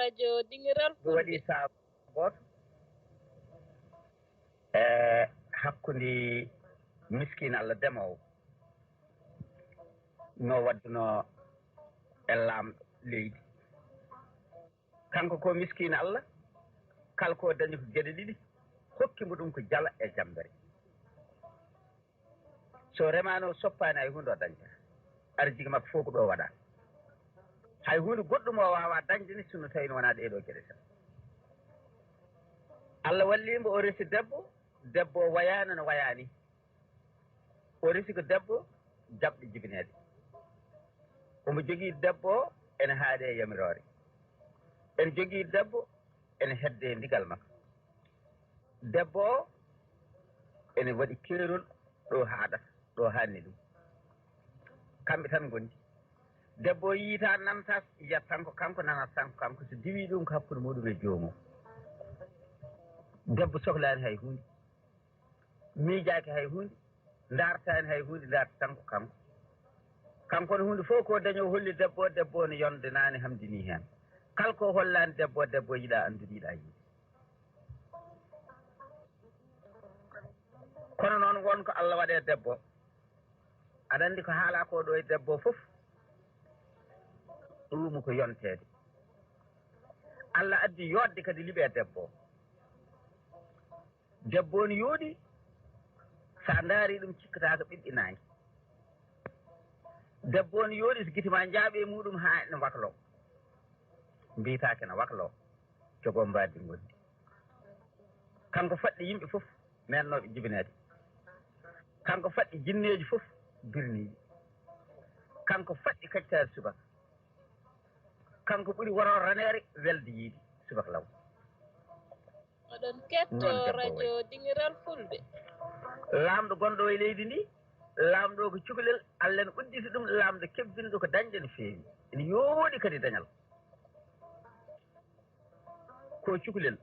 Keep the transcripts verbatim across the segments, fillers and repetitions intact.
Radio Dingiral Fulɓe. Waɗi saabu gooto e hakkunde miskiin Allah demoowo no waɗduno e laamɗo leydi. Kanko ko miskiin Allah, kala ko dañi ko geɗe ɗiɗi, hokki mo ɗum ko jala e jammbere. So remaano soppaani hay huunde o dañta. Arjigi makko fof ko ɗo waɗa. Hay huunde goɗɗum o waawa dañde ni sinno tawi no wonaa ɗee ɗo geɗe tan. Allah walli mbo o resi debbo, debbo o wayaano no wayaani. O resi ko debbo jaɓɗo jibineede. Omo jogii debbo o ene haaɗi e yamiroore. Ene jogii debbo ene hedde ndigal makko. Debbo o ene waɗi keerol ɗo haaɗata, ɗo haanni ɗum. Kamɓe tan ngondi. Debbo o yiyta nanta, yiyat tan ko kanko, nanat tan ko kanko. So diwi ɗum ko hakkunde muɗum e joomum. Debbo sohlaani hay huunde. Miijaaki hay huunde. Ndaartaani hay huunde, ndaarta tan ko kanko. Kanko ne huunde fof ko daño holli debbo o, debbo o ne yonde naane hamdini heen. Kala ko hollaani debbo o, debbo o yiɗa anndude, yiɗa yiide. Kono noon won ko Allah waɗe debbo. Aɗa anndi ko haala ko ɗo e debbo fof, ɗum ko yonteede. Allah addi yodde kadi liɓe debbo. Debbo on yooɗi, so a ndaari ɗum cikkata ko ɓiɗɗi naange. Debbo on yooɗi, so gite ma njaaɓe e muɗum haa ene waklo. Mbiytaake na waklo, jogo mbaadi ngondi. Kanko faɗɗi yimɓe fof, mennooɓe jibineede. Kanko faɗɗi jinneeji fof, birniiɗi. Kanko faɗɗi kaccaari subaka. Kanko ɓuri woro raneere welde yiide subaka law. Oɗon ketto radio Dingiral Fulɓe. Laamɗo gonɗo e leydi ndi, laamɗo ko cukalel, Allah ne udditi ɗum, laamɗo kebbinɗo ko dañde no feewi. Ene yooɗi kadi dañal. Ko cukalel,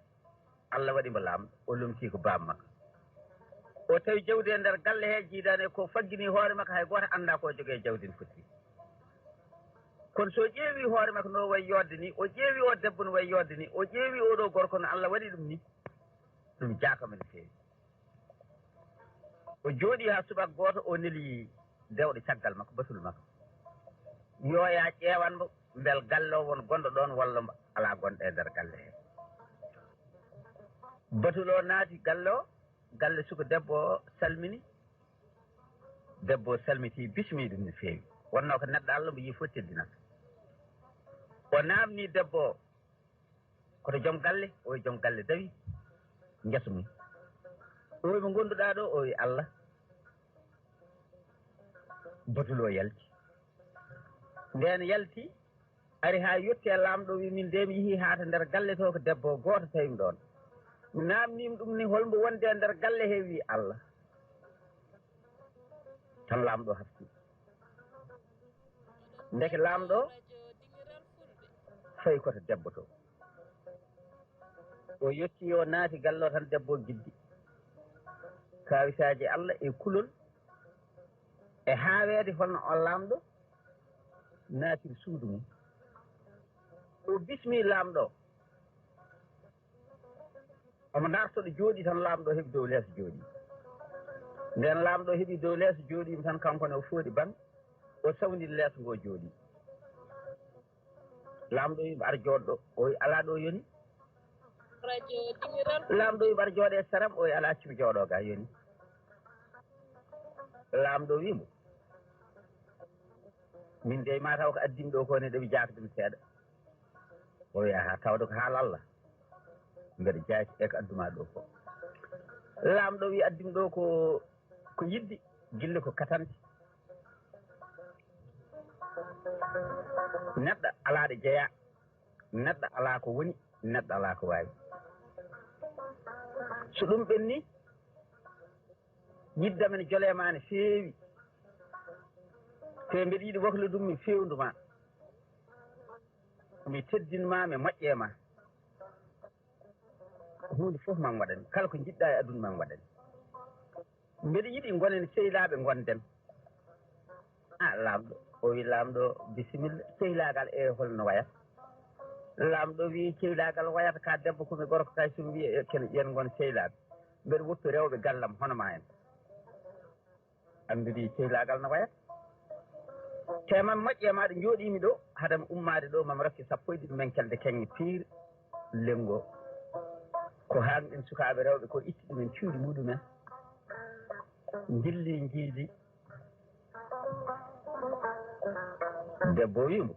Allah waɗi mo laamɗo, o lomtii ko baaba makko. O tawi jawdi e nder galle he, jiidaani e ko faggini hoore makko, hay gooto anndaa ko jogee jawdi no foti. Kono so ƴeewi hoore makko no wayi yodde ni, o ƴeewi o debbo no wayi yodde ni, o ƴeewi oɗo gorko no Allah waɗi ɗum ni, ɗum jaakama no feewi. O jooɗi haa subaka gooto, o neli dewɗo caggal makko, batul makko. Yo ya ƴeewan mbo, mbel galle o won gonɗo ɗoon walla mbo alaa gonɗo e nder galle he. Batul o naati galle o, galle suka debbo o salmini. Debbo o salmiti, bismi ɗum no feewi. Wonno ko neɗɗo Allah mo yii fof teddinata. O naamni debbo o, koto joom galle, o wi joom galle dawi ngesa mum. O wi mo ngonduɗaa ɗo, o wi Allah. Batul o yalti. Nden yalti, ari haa yotti e laamɗo, wi min de mi yehii haa to nder galle to ko debbo gooto tawimi ɗoon. Mi naamniima ɗum ni holmbo wonde e nder galle he, wi Allah. Tan laamɗo hafti. Ndeke laamɗo fayi koto debbo to. O yotti o naati galle o tan debbo o giddi. Kawisaaji Allah e kulol e haaweede holno o laamɗo naatiri suudu mum. O bismi laamɗo. Omo darto ɗo jooɗi tan laamɗo heɓi dow leeso jooɗi. Nden laamɗo heɓi dow leeso jooɗi tan kanko ne o fooɗi ban o sawndini leeso ngo jooɗi. Laamɗo wiimo ar jooɗo ɗo, o wi alaa ɗo yoni. Laamɗo wiimo ar jooɗo e seram, o wi alaa accu mi jooɗo ga yoni. Laamɗo wiimo min dey mataw ko addimi ɗo ko ne ɗeɓi jaakde mi seeɗa. O wi aha tawde ko haala Allah. Mbeɗa jaaki e ko adduma ɗo ko. Laamɗo wi addimi ɗo ko ko yidde, gille ko katante. Neɗɗo alaa ɗo jeyaa, neɗɗo alaa ko woni, neɗɗo alaa ko waawi. So ɗum ɓenni, yidde amen jole ma ne feewi. Te mbeɗa yiɗi waklo ɗum mi fewndu ma. Mi teddin ma, mi moƴƴe ma. Huunde fof man waɗani, kala ko njiɗɗa e aduna man waɗani. Mbeɗa yiɗi ngonen sehlaaɓe ngonden. A laamɗo, o wi laamɗo bisimilla, sehlaagal e holno waya? Laamɗo wii, "Ceylaagal wayata ka debbo, ko mi gorko kay, so mi wii, e, ken, yen ngon ceylaaɓe. Mbeɗa woppi rewɓe gallam hono ma en." Anndiri ceylaagal no wayata. Te man moƴƴe maɗa jooɗiimi ɗo, hade mi ummaade ɗo, mami rokki sappo e ɗiɗi menkelde keŋŋe piir lenngo. Ko haan ɗen sukaaɓe rewɓe ko itti ɗumen cuuɗi muɗumen. Njilli njiidi. Debbo wii mo,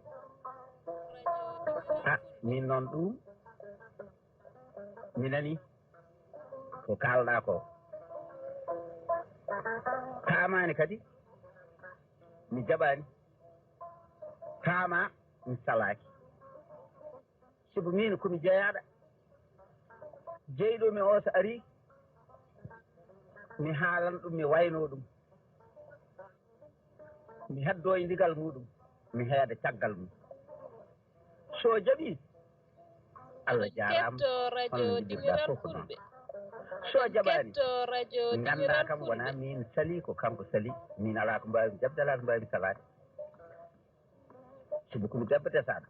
"A, min noon ɗum mi nani ko kaalɗaa ko. Paamaani kadi, mi jaɓaani. Paama, mi salaaki. Sibu miin ko mi jeyaaɗo. Jeyɗo mi o so arii, mi haalan ɗum, mi waynoo ɗum. Mi heddoo e ndigal muɗum, mi heeda caggal mum. So jaɓii, Allah jaaraama, hono no njibirɗaa fof ko noon. So jaɓaani, nganndaa kam wonaa miin salii, ko kanko salii. Miin alaa ko mbaawi mi jaɓde, alaa ko mbaawi mi salaade. Sibu ko mi debbo desaaɗo,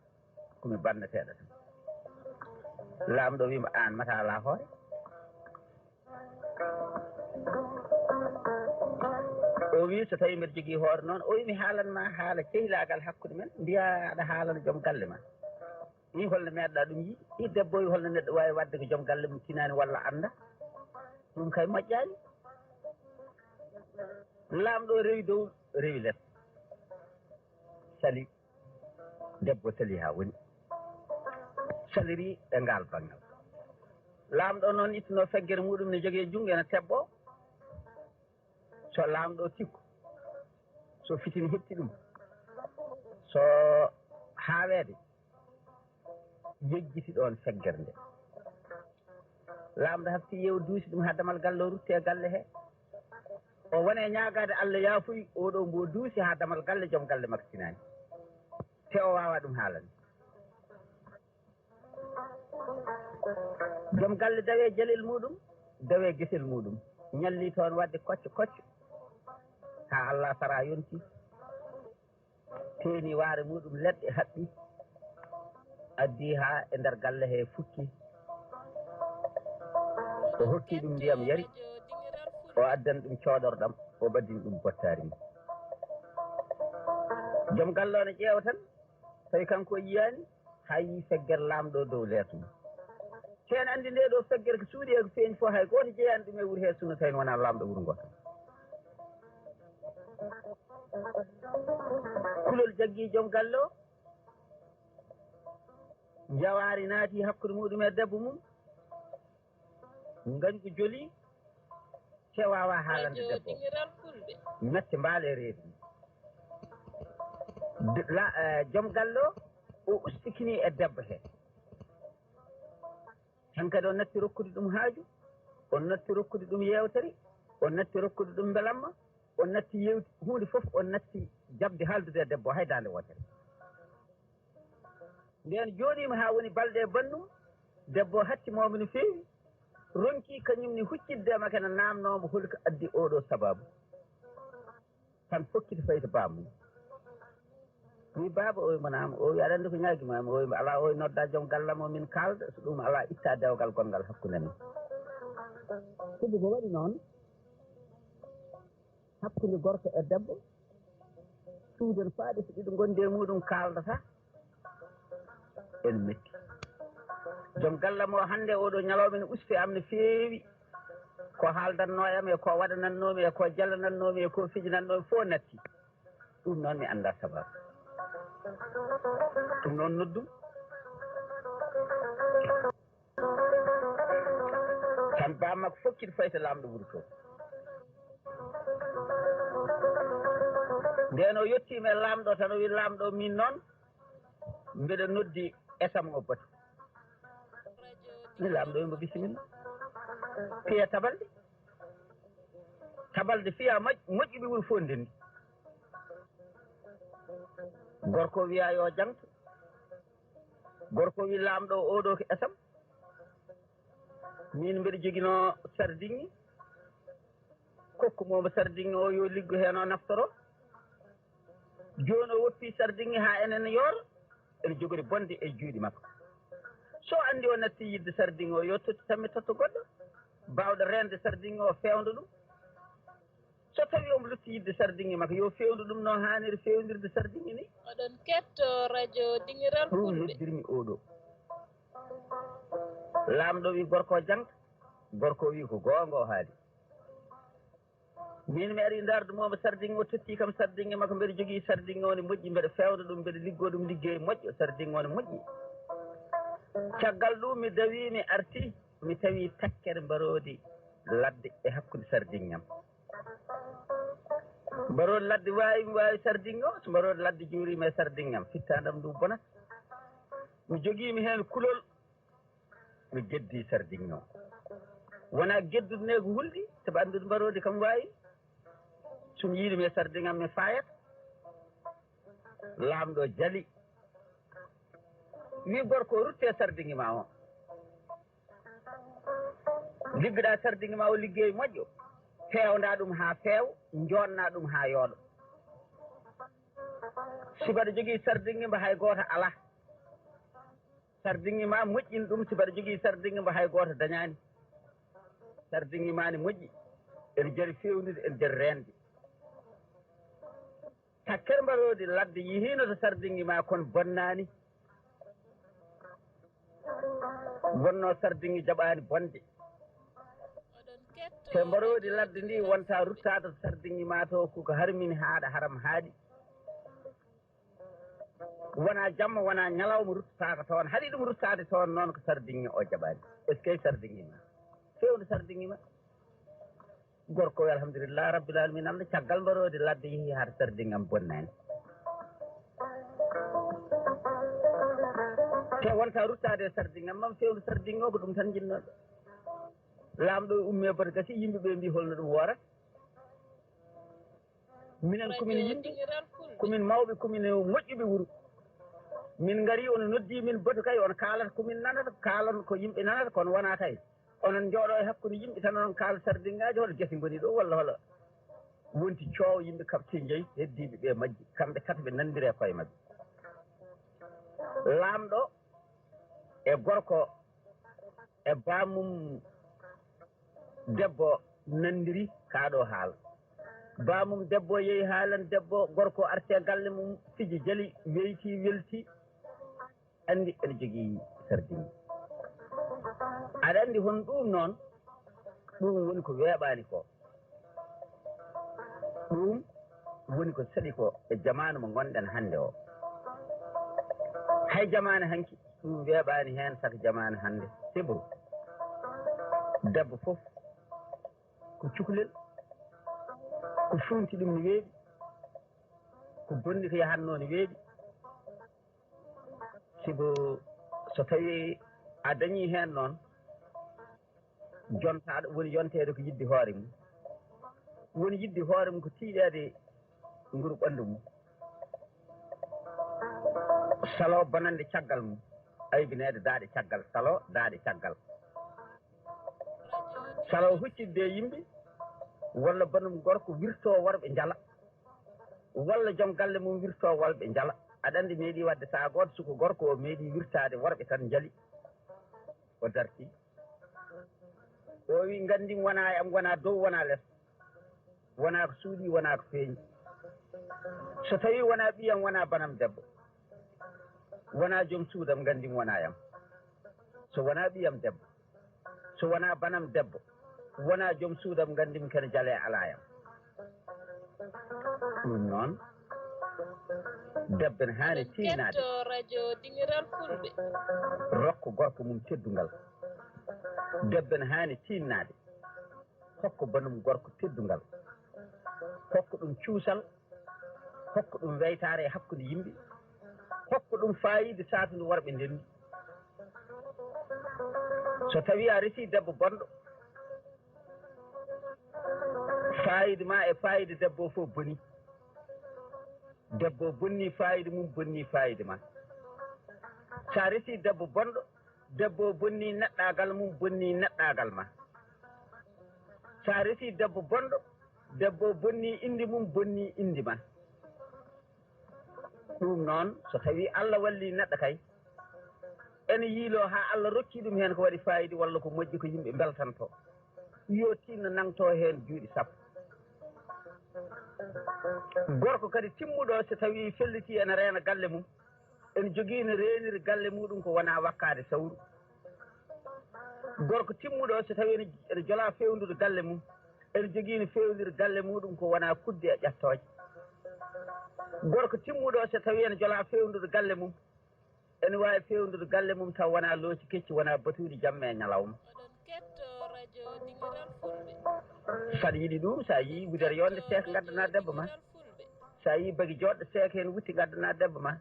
ko mi bannateeɗo tan." Laamɗo wii mo, "Aan mata alaa hoore." O wii, "So tawii mbeɗa jogii hoore noon," o wii, "mi haalan ma haala cehlaagal hakkunde men, mbiyaa aɗa haalana joom galle ma. Ii, holno meeɗɗaa ɗum yiide? Ii, debbo, ii, holno neɗɗo waawi waɗde ko joom galle mum tinaani walla annda? Ɗum kay moƴƴaani." Laamɗo rewi dow, rewi les. Sali. Debbo sali haa woni. Saliri e ngaal banngal. Laamɗo noon ittuno feggere muɗum, ne jogee junngo, ene tebbo. So laamɗo tikku, so fitini heɓti ɗum, so haaweede, yejjiti ɗoon feggere nde. Laamɗo hafti yeewa duusi ɗum haa damal galle o rutti e galle he. O woni e ñaagaade Allah yaafuy, oɗo mbo duusi haa damal galle joom galle makko tinaani. Te o waawaa ɗum haalande. Joom galle dawee jalel muɗum, dawee gesel muɗum. Ñalli toon waɗde kocco kocco. Haa Allah sara yonti. Teeni waare muɗum leɗɗe haɓɓi. Addi haa e nder galle he fukki. O hokki ɗum ndiyam yari. O addani ɗum cooɗorɗam. O ɓaddini ɗum bottaari mum. Joom galle o ne ƴeewa tan. Tawi kanko o yiyaani. Hay feggere laamɗo dow leeso mum. Heen anndi nde ɗo feggere ko suuɗi e ko feeñi fof, hay gooto jeyaani ɗum e wuro he, sinno tawi wonaa laamɗo wuro ngo tan. Kulol jaggi joom galle o, jawaari naati hakkunde muɗum e debbo mum, ngañgu joli, te waawaa haalande debbo o. Mette mbaale reedu. D-, la, eh, joom galle o, o ustikini e debbo he. Tan kadi o natti rokkude ɗum haaju, o natti rokkude ɗum yeewtere, o natti rokkude ɗum mbelamma, o natti yeewti huunde fof, o natti jaɓde haaldude e debbo o hay daande wootere. Ndeen jooɗiima haa woni balɗe e banndum, debbo o hatti mawɓe no feewi, ronki kañum ne huccitde e makko, ene naamnoo mo holi ko addi oɗo sabaabu. Tan fokkiti fayi to baamum. Wi, "Baaba, oy mo naam?" O wi, "Aɗa anndi ko ñaagi ma?" O wi, "Alaa, oy nodda joom gallam o min kaalda, so ɗum alaa itta dewgal gonngal hakkunde men." Sibu ko waɗi noon, hakkunde gorko e debbo, suuden faaɗe so ɗiɗo ngondi e muɗum kaaldata, ene metti. Joom gallam o hannde oɗo ñalawma ene usti am no feewi. Ko haaldatnoo e am e ko waɗanatnoomi e ko jalanatnoomi e ko fijinatnoomi fof natti. Ɗum noon mi anndaa sabaabu. Ɗum noon noddum. Tan baa makko fokkiti fayi to laamɗo wuro to. Ndeen o yettiima e laamɗo tan o wi, "Laamɗo, min noon mbeɗa noddi esam o batu." Ni laamɗo wi mo, "Bisimilla." Piya tabalde. Tabalde fiya moƴ-, moƴƴuɓe wuro fof ndenndi. Gorko wiya yo jangto. Gorko wi, "Laamɗo, oɗo ko esam. Min mbeɗa joginoo sardiŋŋe. Kokku mo mo sardiŋŋe o yo liggo heen o naftoro." Jooni o woppi sardiŋŋe haa enen yooro, ene jogori bonde e juuɗe makko. So anndi o natti yiɗde sardiŋŋe o, yo totti tamme totta goɗɗo baawɗo reende sardiŋŋe o, feewndo ɗum. So tawi omo lutti yiɗde sardiŋŋe makko, yo feewndu ɗum no haaniri feewndirde sardiŋŋe ni. Oɗon ketto radio Dingiral Ɗum Fulɓe. Noddirmi oɗo. Laamɗo wi gorko o jangta, gorko o wi ko goonga o haali. Min mi ari ndardu momo sardiŋŋe o, totti kam sardiŋŋe makko, mbeɗa jogii sardiŋŋe o ne moƴƴi, mbeɗa feewda ɗum, mbeɗa liggoo ɗum liggey moƴƴo, sardiŋŋe o ne moƴƴi. Caggal ɗum mi dawi mi arti, mi tawi takkere mbaroodi ladde e hakkunde sardiŋŋe am. Mbaroodi ladde waawi mi waawi sardiŋŋe o, so mbaroodi ladde juuriima e sardiŋŋe am, fittaandam ndu bonat. Mi jogiimi heen kulol, mi geddi sardiŋŋe o. Wonaa geddude ne ko hulɗi, sabu anndude mbaroodi kam waawi. So mi yiɗi mi e sardiŋŋe am mi faayat. Laamɗo jali. Wi gorko o, rutte sardiŋŋe ma o. Liggoɗa sardiŋŋe ma o liggey moƴƴo. Feewnda ɗum haa feew, joɗna ɗum haa yooɗo. Si mbaɗa jogii sardiŋŋe mba hay gooto alaa. Sardiŋŋe ma moƴƴin ɗum si mbaɗa jogii sardiŋŋe mba hay gooto dañaani. Sardiŋŋe ma ne moƴƴi, ene jari feewnude, ene jari reende. Takkere mbaroodi ladde yihiino to sardiŋŋe ma kono bonnaani. Wonno sardiŋŋe jaɓaani bonde. Te mbaroodi ladde ndi wonta ruttaade to sardiŋŋe ma to, ko ko harmini haaɗa haram haaɗi. Wona jamma, wona ñalawma ruttataako toon. Haɗi ɗum ruttaade toon noon ko sardiŋŋe o jaɓaani. Est-ce que sardiŋŋe ma? Fewndo sardiŋŋe ma. Gorko o, alhamdulillah rabbil alamin, Allah, caggal mbaroodi ladde yehi haa sardiŋŋe am bonnaani. Te wonta ruttaade e sardiŋŋe am, mam fewndo sardiŋŋe o ko ɗum tan jinnooɗo. Laamɗo o ummi e bata gasi, yimɓe ɓe mbi holno ɗum woorata. Minen komin yimɓe, komin mawɓe, komin moƴƴuɓe wuro. Min ngari, on noddi min batu kay, on kaalata komin nanata, kaalon ko yimɓe nanata, kono wona kay. Onon njooɗo e hakkunde yimɓe tan, onon kaala sardiŋŋaaji, hol gese ngoni ɗo, walla hol wonti coow, yimɓe kaɓti njeyi, heddiiɓe ɓe majji, kamɓe tata ɓe nanndiri e koye maɓɓe. Laamɗo e gorko e baamum debbo nanndiri kaa ɗo haala. Baamum debbo yehi haalan debbo, gorko arti e galle mum, fiji jali, weyti, welti, anndi ene jogii sardiŋŋe. Aɗa anndi hon ɗum noon, ɗum woni ko weeɓaani ko. Ɗum woni ko saɗi ko e jamaanu mo ngonɗen hannde o. Hay jamaanu hanki ɗum weeɓaani heen saka jamaanu hannde. Sibu debbo fof ko cukalel, ko funti ɗum ne weeɓi, ko bonni ko yahatnoo ne weeɓi. Sibu so tawii a dañii heen noon, jontaaɗo woni yonteede ko yiɗde hoore mum. Woni yiɗde hoore mum ko tiiɗeede nguru ɓanndu mum. Salo bonande caggal mum, aybineede daaɗe caggal, salo daaɗe caggal. Salo huccitde e yimɓe, walla banum gorko wirtoo worɓe njala, walla joom galle mum wirtoo worɓe njala. Aɗa anndi meeɗii waɗde sahaa gooto suka gorko o meeɗii wirtaade worɓe tan njali. O dartii. O wi, nganndim wonaa e am, wonaa dow, wonaa les, wonaa ko suuɗii, wonaa ko feeñi. So tawii wonaa ɓiyam, wonaa banam debbo, wonaa joom suudam, nganndim wonaa e am. So wonaa ɓiyam debbo, so wonaa banam debbo, wonaa joom suudam, nganndim kene jalee alaa e am. Ɗum noon, debbo ne haani tiinnaade. Ketto radio Dingiral Fulɓe. Rokko gorko mum teddungal. Debbo ne haani tiinnaade. Hokko banum gorko teddungal. Hokko ɗum cuusal. Hokko ɗum weytaare e hakkunde yimɓe. Hokko ɗum faayiida saatunde worɓe ndenndi. So tawii a resii debbo bonɗo, faayiida ma e faayiida debbo o fof boni. Debbo o bonni faayiida mum, bonni faayiida ma. So a resii debbo bonɗo, debbo o bonni neɗɗaagal mum, bonni neɗɗaagal ma. So a resii debbo bonɗo, debbo o bonni innde mum, bonni innde ma. Ɗum noon, so tawii Allah wallii neɗɗo kay, Ene yiiloo haa Allah rokki ɗum heen ko waɗi faayiida walla ko moƴƴi ko yimɓe mbeltantoo. Yo tinno nangtoo heen juuɗe sappo. Gorko kadi timmuɗo so tawii fellitii ene reena galle mum, ene jogii no reeniri galle muɗum ko wonaa wakkaade sawru. Gorko timmuɗo so tawii ene, ene jolaa feewndude galle mum, ene jogii no feewniri galle muɗum ko wonaa kudde e ƴattooje. Gorko timmuɗo so tawii ene jolaa feewndude galle mum, ene waawi feewndude galle mum taw wonaa looci kecci, wonaa batuuɗi jamma e ñalawma. Oɗon ketto radio Dingiral Fulɓe. Saɗa yiɗi ɗum, so a yii wudere yonde seek ngaddana debbo ma. So a yii bagi joɗɗo seek heen wutti ngaddana debbo ma.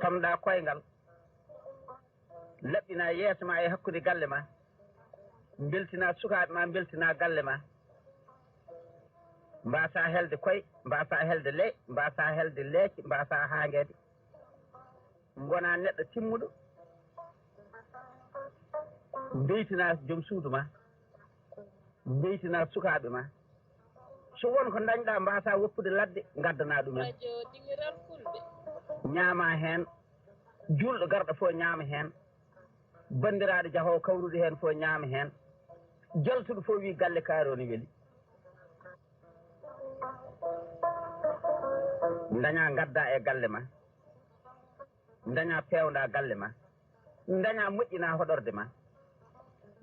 Tamɗa koyngal. Laɓɓina yeeso ma e hakkunde galle ma. Mbeltina sukaaɓe ma, mbeltina galle ma. Mbasa helde koy, mbasa helde ley, mbasa helde leece, mbasa haangeede. Ngona neɗɗo timmuɗo. Mbeytina joom suudu ma. Mbeytina sukaaɓe ma. So won ko ndañɗa, mbasa woppude ladde, ngaddana ɗumen. Radio Dingiral Fulɓe. Ñaama heen. Juulɗo garɗo fof ñaama heen. Banndiraaɗo jahoowo kawruɗo heen fof ñaama heen. Jaltuɗo fof wii galle kaari o ne weli. Ndaña ngadda e galle ma. Ndaña peewnda galle ma. Ndaña moƴƴina hoɗorde ma.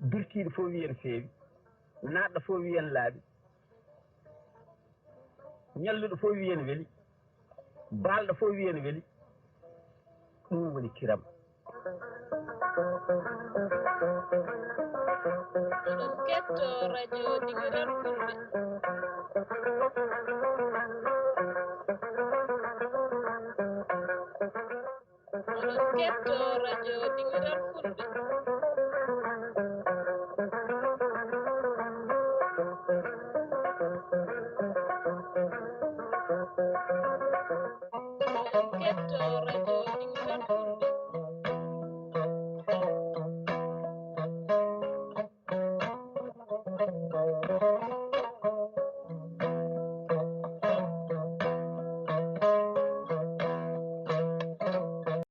Birtiiɗo fof wii ene feewi. Naatɗo fof wii ene laaɓi. Ñalluɗo fof wii ene weli. Baalɗo fof wii ene weli. Ɗum woni kiram. Oɗon ketto radio Dingiral Fulɓe. Oɗon ketto radio Dingiral Fulɓe. Oɗon ketto radio